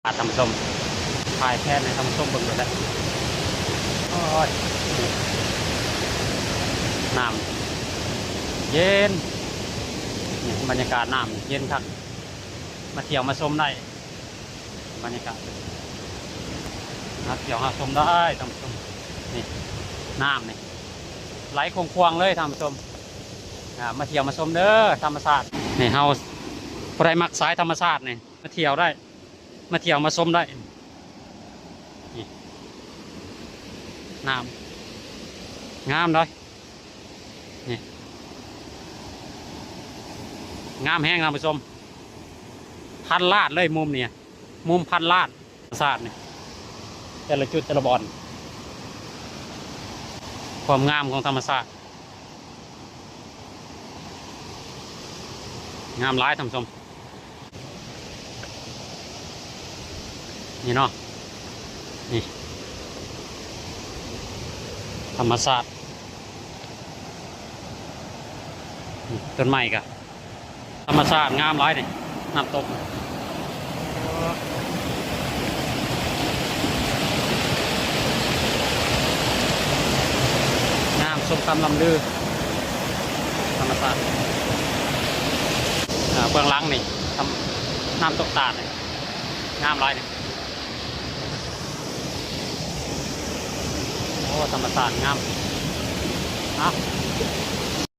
ທ່ານຜູ້ຊົມ ຖ່າຍແພນໃຫ້ທ່ານຜູ້ຊົມເບິ່ງໂລດແຫຼະ. ໂອ້ຍ ນີ້ ນ້ຳເຢັນ ນີ້ບັນຍາກາດນ້ຳເຢັນຄັກ ມາທ່ຽວມາຊົມໄດ້ ບັນຍາກາດ ມາທ່ຽວມາຊົມໄດ້ທ່ານຜູ້ຊົມ. ນີ້ນ້ຳນີ້ໄຫຼຂວາງໆເລີຍທ່ານຜູ້ຊົມ ອ່າ ມາທ່ຽວມາຊົມເດີ ທຳມະຊາດ. ນີ້ເຮົາ ຜູ້ໃດມັກສາຍທຳມະຊາດນີ້ ມາທ່ຽວໄດ້ ມາທ່ຽວມາຊົມໄດ້. ນີ້ ນ້ຳງາມເດ້ ນີ້ ງາມແຮງທ່ານຜູ້ຊົມ ພັນລ້ານເລີຍມຸມນີ້ ມຸມພັນລ້ານ ທຳມະຊາດນີ້ ແຕ່ລະຈຸດແຕ່ລະບ່ອນ ຄວາມງາມຂອງທຳມະຊາດ ງາມຫຼາຍທ່ານຜູ້ຊົມ. ນີ້ເນາະ ນີ້ ທຳມະຊາດ ນີ້ ຕົ້ນໄມ້ກະ ທຳມະຊາດງາມຫຼາຍນີ້ ນ້ຳຕົກ ງາມສົມຄຳລ່ຳລື ທຳມະຊາດ. ອ່າ ເບື້ອງຫຼັງນີ້ ນ້ຳ ນ້ຳຕົກຕາດນີ້ ງາມຫຼາຍນີ້. ໂອ້ ທຳມະຊາດງາມ ເອົາ